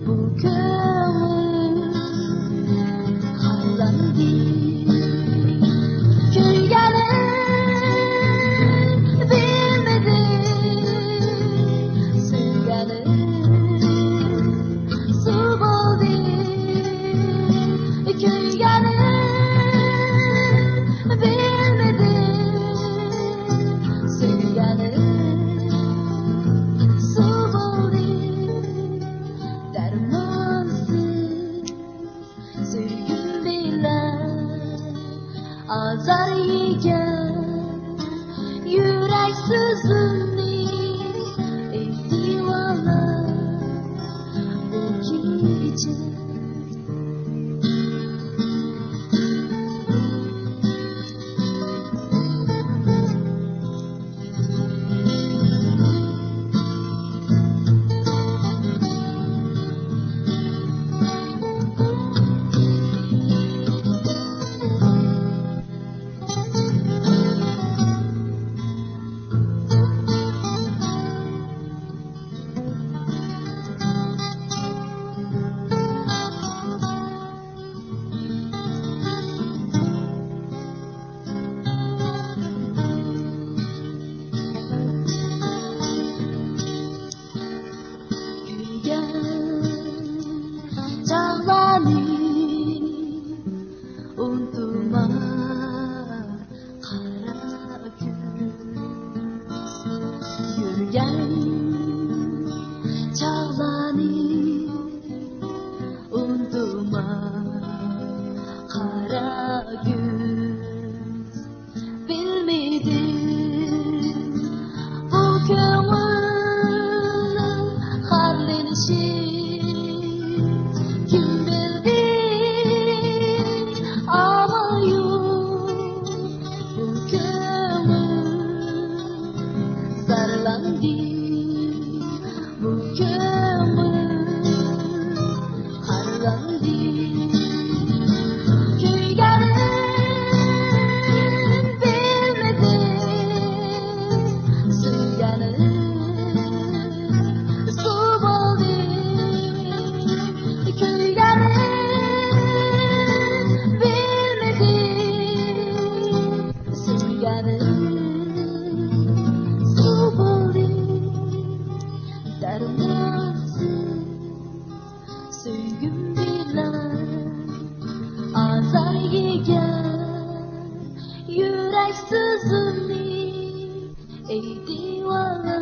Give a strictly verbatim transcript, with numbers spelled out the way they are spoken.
بۇ كۆڭۈل خارلاندى. كۆيگەننى بىلمىدىم، سۆيگەننى سۇ بولدى. كۆيگەننى بىلمىدىم، سۆيگەننى سۇ بولدى. دەرمانسىز سۆيگۈم بىلەن ئازار يېگەن يۈرەك سۆزۈمنى ئېيتىۋالار بۇ كېچە. كۈلگەن چاغلارنى ئۇنتۇما، قارا كۈز. يۈرگەن چاغلارنى ئۇنتۇما، قارا كۈز. بىلمىدىم بۇ كۆڭۈل خارلىنىشى. كىم بىلدى، ئامال يوق، بۇ كۆڭۈل زارلاندى. بۇ كۆڭۈل خارلاندى. كۆيگەننى بىلمىدىم، سۆيگەننى سۇ بولدى. كۆيگەننى بىلمىدىم، سۆيگەننى سۇ بولدى. دەرمانسىز سۆيگۈم بىلەن ئازار يېگەن يۈرەك سۆزۈمنى ئېيتىۋالار.